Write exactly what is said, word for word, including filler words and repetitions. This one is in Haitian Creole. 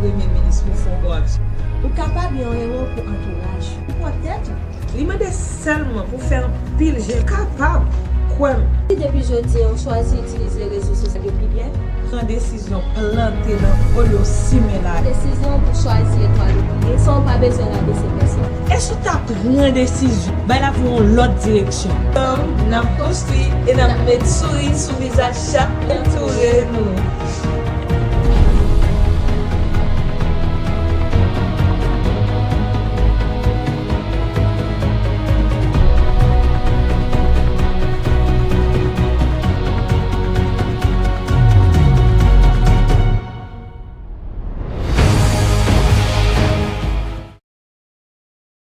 Premye minis pou fè yon bon aksyon. Ou kapab yon ewo pou antouraj ou. Pou tèt ou. Li mande sèlman pou fè anpil jèn kapab kwè m. Si depi jodi a ou chwazi itilize rezo sosyal yo pi byen, pran desizyon plante nan olye w simen la. Desizyon pou chwazi etwal ou ye san w pa bezwen rabese pèsòn. Èske w ta pran desizyon bay lavi w yon lòt direksyon? Ansanm, n ap konstwi e n ap met souri sou vizaj chak moun ki antoure nou.